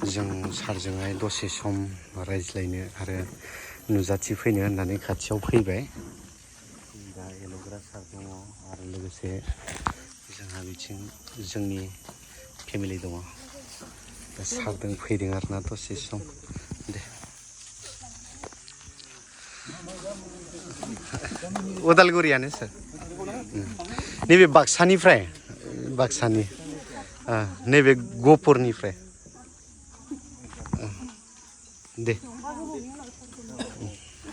जों सारजोंहाय दसे सम रायज्लायनो आरो नुजाथि फैनो होननानै खाथियाव फैबाय। दा एल'ग्रा सार दङ आरो लोगोसे जोंहा बिथिं जोंनि फेमिलि दङ। दा सारजों फैदों आरोना दसे सम। दे उदालगुरियानो सार। नैबे बाक्सानिफ्राय बाक्सानि नैबे गहपुरनिफ्राय। दे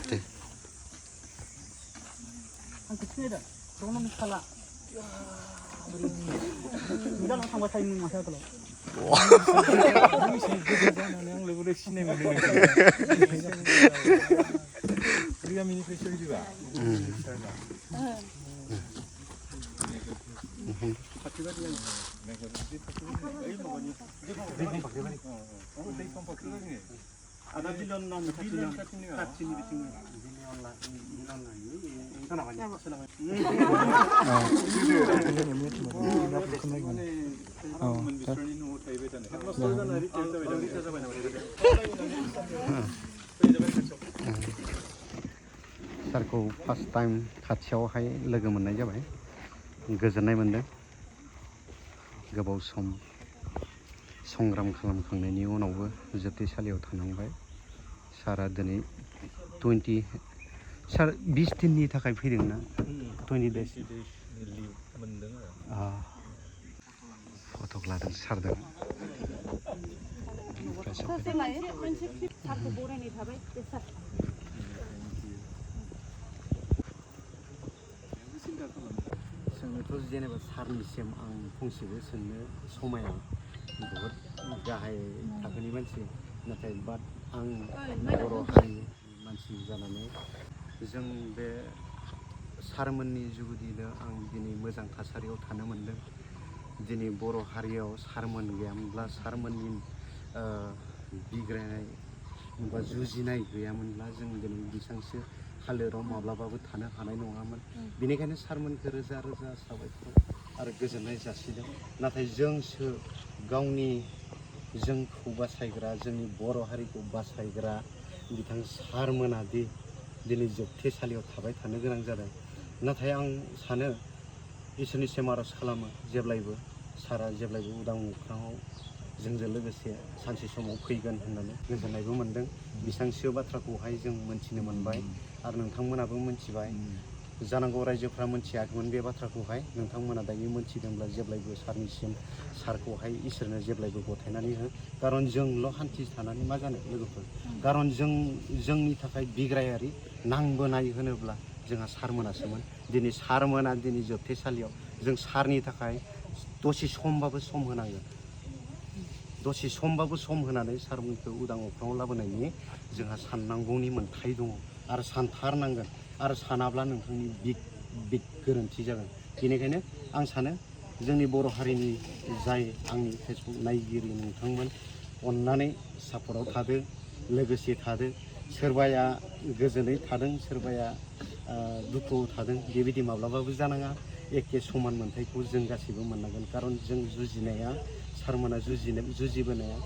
दे Ada bilan nam bilan katini biting. सारखौ फार्स्ट टाइम खाथियावहाय लोगो मोननाय जाबाय। गोजोननाय मोनदों। गोबाव सम संग्राम खालामखांनायनि उनावबो जोबथेसालियाव थानांबाय। सारा दिनै 20 दिननि थाखाय फैदों ना? 20 days लिभ मोनदों आरो फटक लादों सारदों। सोंनोथ' जेनेबा सारनिसिम आं फंसेबो सोंनो समाया बहुद गाहाय थाखोनि मानसि, नाथाय बाट आं बर' हारिनि मानसि जानानै जों बे सारमोननि जुगिदिनो आं दिनै मोजां थासारियाव थानो मोनदों। दिनै बर' हारियाव सारमोन गैयामोनब्ला, सारमोननि बिग्रायनाय बा जुजिनाय गैयामोनब्ला जों दिनै बेसेबांसो हालोदाव माब्लाबाबो थानो हानाय नङामोन। बेनिखायनो सारमोनखौ रोजा रोजा साबायखर आरो गोजोननाय जासिदों। नाथाय जोंसो गावनि जोंखौ बासायग्रा, जोंनि बर' हारिखौ बासायग्रा बिथां सारमोना दि दिनै जोबथेसालियाव थाबाय थानो गोनां जादों। नाथाय आं सानो इसोरनिसिम आर'ज खालामो जेब्लायबो सारा जेब्लायबो उदां अख्राङाव जोंजों लोगोसे सानसे समाव फैगोन होननानै गोजोननायबो मोनदों। बेसेबांसो बाथ्राखौहाय जों मोनथिनो मोनबाय आरो नोंथांमोनाबो मोनथिबाय। जानांगौ रायजोफ्रा मोनथियाखैमोन बे बाथ्राखौहाय, नोंथांमोना दायो मोनथिदोंब्ला जेब्लायबो सारनिसिम सारखौहाय इसोरनो जेब्लायबो गथायनानै हो। खारन जोंल' हान्थि थानानै मा जानो लोगोफोर, खारन जोंनि थाखाय बिग्रायारि नांबोनाय होनोब्ला जोंहा सारमोनासोमोन। दिनै सारमोना दिनै जोबथेसालियाव, जों सारनि थाखाय दसे समबाबो सम होनांगोन। दसे समबाबो सम होनानै सारमोनखौ उदां अख्राङाव लाबोनायनि जोंहा साननांगौनि मोन्थाय दङ आरो सानथारनांगोन। आरो सानाब्ला नोंथांनि बिग गोरोन्थि जागोन। बेनिखायनो आं सानो जोंनि बर' हारिनि जाय आंनि फेसबुक नायगिरि नोंथांमोन, अन्नानै सापर्टआव थादो, लोगोसे थादो। सोरबाया गोजोनै थादों, सोरबाया दुखुआव थादों, बेबायदि माब्लाबाबो जानाङा। एखे समान मोन्थायखौ जों गासैबो मोननांगोन। खारन जों जुजिनाया सारमोना जुजिबोनाया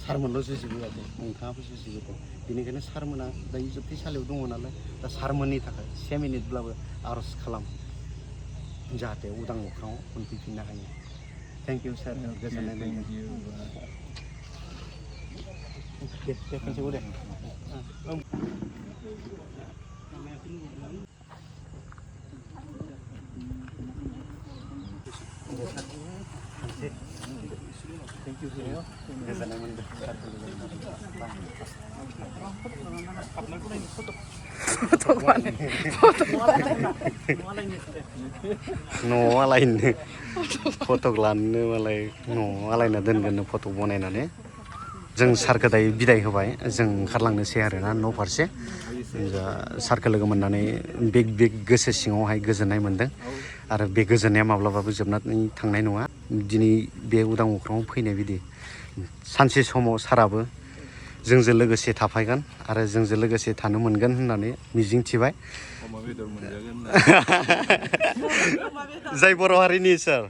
सारमोनल' जुजिबोआखै, नोंथाङाबो जुजिबोदों। बेनिखायनो सारमोना दायो जोबथेसालियाव दङ नालाय, दा सारमोननि थाखाय 1 मिनिटब्लाबो आर'ज खालाम, जाहाथे उदां अख्राङाव मोनफैफिननो हायो। थेंक इउ सार, गोजोननाय मोनदों। थेंक इउ गोजोननाय मोनदों। न'आव आलायनो फटक लानो मालाय न'आव आलायना दोनगोन फटक बनायनानै। जों सारखौ दायो बिदाय होबाय, जों ओंखारलांनोसै आरोना न' फारसे। सारखौ लोगो मोननानै बिग गोसो सिङावहाय गोजोननाय मोनदों आरो बे गोजोननाया माब्लाबाबो जोबनानै थांनाय नङा। दिनै बे उदां अख्राङाव फैनाय बायदि सानसे समाव साराबो जोंजों लोगोसे थाफागोन आरो जोंजों लोगोसे थानो मोनगोन होननानै मिजिंथिबाय। जाय बर' हारिनि सार।